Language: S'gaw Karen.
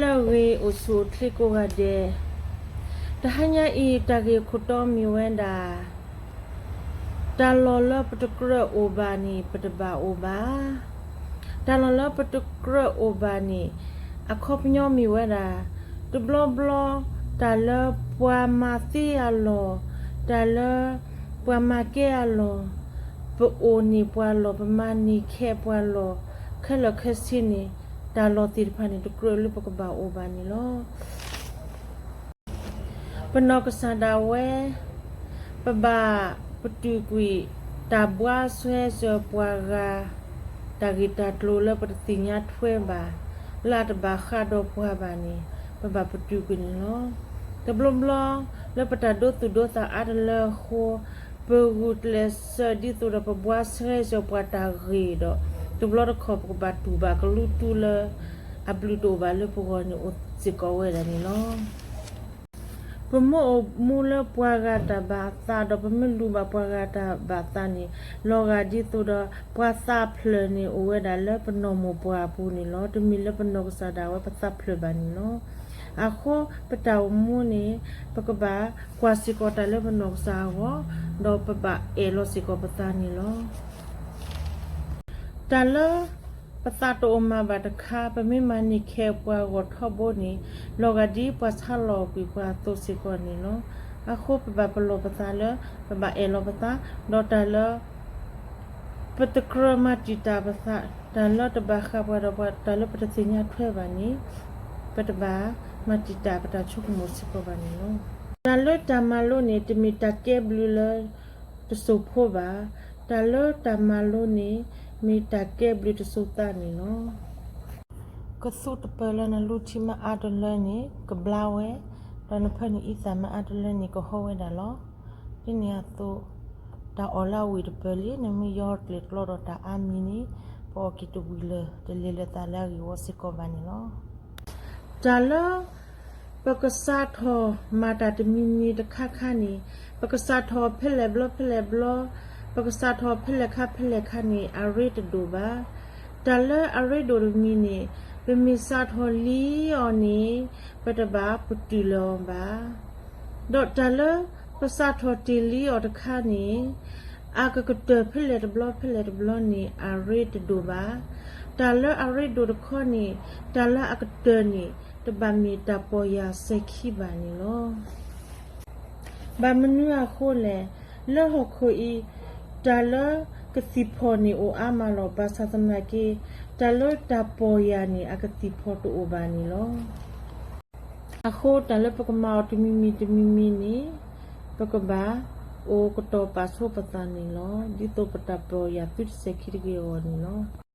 ဂ့ၤအိၣ်ဆူၣ်အိၣ်ချ့ကိးဂၤဒဲး, တဟါညါအံၤ တၢ်ဂ့ၢ်ခိၣ်တီမ့ၢ်ဝဲဒၣ် တၢ်လီၢ်လၢပတကြၢးအိၣ်ဘၣ်န့ၣ် ပတဘၣ်အိၣ်ဘၣ်. တၢ်လီၢ်လၢပတကြၢးအိၣ်ဘၣ်န့ၣ် အခီပညီမ့ၢ်ဝဲဒၣ် တဘျီဘျီ တၢ်လၢပှၤမၤသ့အလီၢ်, တၢ်လၢပှၤမၤကဲအလီၢ်, ပအိၣ်န့ၢ်ပှၤလီၢ်, ပမၤန့ၢ်ခဲပှၤလီၢ်, ခဲလၢာ်ခဲဆ့န့ၣ် တၢ်လီၢ်သ့ၣ်တဖၣ်န့ၣ် တကြၢးလၢပကဘၣ်အိၣ်ဘၣ်န့ၣ်လီၤ. ပနီၢ်ကစၢ်ဒၣ်ဝဲ ပဘၣ်ပတုာ်ကွံာ် တၢ်ဘှါဆှဲစၢၤပှၤဂၤ တၢ်ဂ့ၢ်တၢ်ကျိၤလၢပတသ့ၣ်ညါထွဲဘၣ်, လၢအတဘၣ်ဃးဒီးပှၤဘၣ်န့ၣ် ပဘၣ်ပတုာ်ကွံာ်န့ၣ်လီၤ. တဘျီဘျီ လၢပတၢ်ဒိသူၣ်ဒိသးအါတလၢအဃိ ပဂုာ်ကျဲးစၢးဒ်သိးဒီးပဘှါဆှဲစၢၤပှၤတၢ်ဂ့ၢ်ဒီး တဘျီတခီၣ်ပကဘၣ်တူၢ်ဘၣ်ကလူတူလၢ အဘျုးတအိၣ်ဘၣ်လၢပဂီၢ်န့ၣ်အိၣ်စ့ၢ်ကီးဝဲဒၣ်န့ၣ်လီၤ. ပမ့ၢ်အိၣ်မူလၢပှၤဂၤတၢ်ဘၣ်အသး ဒီးပမ့ၢ်လူၤဘၣ်ပှၤဂၤတၢ်ဘၣ်အသးန့ၣ် လီၤဂာ်ဒ်သိးဒီး ပှၤသးဖျၢၣ်န့ၣ်အိၣ်ဝဲဒၣ်လၢပနီၢ်မိၢ်ပှၢ်အပူၤန့ၣ်လီၤ. တမ့ၢ်လၢပနီၢ်ကစၢ်ဒၣ်ဝဲပသးဖျၢၣ်ဘၣ်န့ၣ်လီၤ. အဃိပတၢ်အိၣ်မူန့ၣ် ပကဘၣ်ကွၢ်စ့ၢ်ကီးတၢ်လၢပနီၢ်ကစၢ်အဂီၢ်, ဒီးပဘၣ်အဲၣ်လီၤစ့ၢ်ကီးပသးန့ၣ်လီၤ. တၢ်လၢပသးတအိၣ်မၤဘၣ်တခါ ပမ့ၢ်မၤန့ၢ်ခဲပှၤဂီၢ်ထီဘိန့ၣ် လီၤဂာ်ဒ်ပှၤဆါလီၤကွံာ်ပှၤအသိးစ့ၢ်ကီးန့ၣ်လီၤ. အဃိပဘၣ်ပလီၢ်ပသးလၢ ပဘၣ်အဲၣ်လီၤပသး, ဒီးတၢ်လၢ ပတကြၢးမၤတံာ်တာ်ပသး, တၢ်လၢတဘၣ်ဃးပှၤဒီးပှၤ, တၢ်လၢပတသ့ၣ်ညါထွဲဘၣ်န့ၣ် ပတဘၣ်မၤတံာ်တာ်ပတၢ်ဆိကမိၣ်စ့ၢ်ကီးဘၣ်န့ၣ်လီၤ. တၢ်လၢတၢ်မၤလိန့ၣ် တမ့ၢ်တၢ်ကဲဘျုးလၢတစိၢ်ဖိဘၣ်. တၢ်လၢတၢ်မၤလိန့ၣ် မ့ၢ်တၢ်ကဲဘျုးတစိၢ်သးန့ၣ်လီၤ. ကသူတပၢၢ်လၢနလူထံမ့ၢ်အါတလၢန့ၣ် ကဘျါဝဲ, ဒီးနဖၢနုာ်အံသၣ်မ့ၢ်အါတလၢန့ၣ် ကဟီဝဲဒၣ်လီၤ. ဒ်န့ၣ်အသိး တၢ်အီၣ်လၢအဝံၣ်တပၢၢ်လံ နမ့ၢ်ယီကျဲၣ်ကျီဒီးတၢ်အါမံၤန့ၣ် ပအီၣ်က့ၤတဝံၤလၢၤ တလဲၤလၢၤသးလၢအဂ့ၢ်ဝီစ့ၢ်ကီးဘၣ်န့ၣ်လီၤ. တၢ်လၢ ပကစးထီၣ်မၤတၢ်တမံၤမံၤတခါခါန့ၣ် ပကစးထီၣ်ဖဲလဲၣ်ဘျီဖဲလဲၣ်ဘျီ, ပကစးထီၣ်ဖဲလဲၣ်ခါဖဲလဲၣ်ခါန့ၣ် အရ့တဒိၣ်ဘၣ်. တၢ်လၢအရ့ဒိၣ်တမံၤန့ၣ် ပမ့ၢ်စးထီၣ်လံအီၤန့ၣ် ပတဘၣ်ပတုာ်လၢၤအီၤဘၣ်. ဒီးတၢ်လၢပစးထီၣ်တ့ၢ်လံအီၤတခါန့ၣ် အကကတၢၢ်ဖဲလဲၣ်တဘျီဖဲလဲၣ်တဘျီန့ၣ် အရ့တဒိၣ်ဘၣ်. တၢ်လၢအရ့ဒိၣ်တခီန့ၣ် တၢ်လၢအကတၢၢ်န့ၣ် တဘၣ်မ့ၢ်တၢ်ပီၢ်ယၢ်စဲၤခံဘၣ်န့ၣ်လီၤ. ဘၣ်မနုၤအဃိလဲၣ်, လၢဟီၣ်ခိၣ်အံၤ တၢ်လၢကသံၣ်ဖီၣ်န့ၣ်အိၣ်အါမးလီၤ. ဘၣ်ဆၣ်သနာ်က့ တၢ်လၢတၢ်ပီၢ်ယၢ်န့ၣ် အကသံၣ်ဖီၣ်တအိၣ်ဘၣ်န့ၣ်လီၤ. အဃိတၢ်လၢပကမၤအီၤတမံၤမံၤတမံၤမံၤန့ၣ် ပကဘၣ်အိၣ်ကတီၤပာ်ဆိပသးန့ၣ်လီၤ. ဒ်သိးပတၢ်ပီၢ်ယၢ်သုတစဲၤခံတဂ့ၤအဂီၢ်န့ၣ်လီၤ.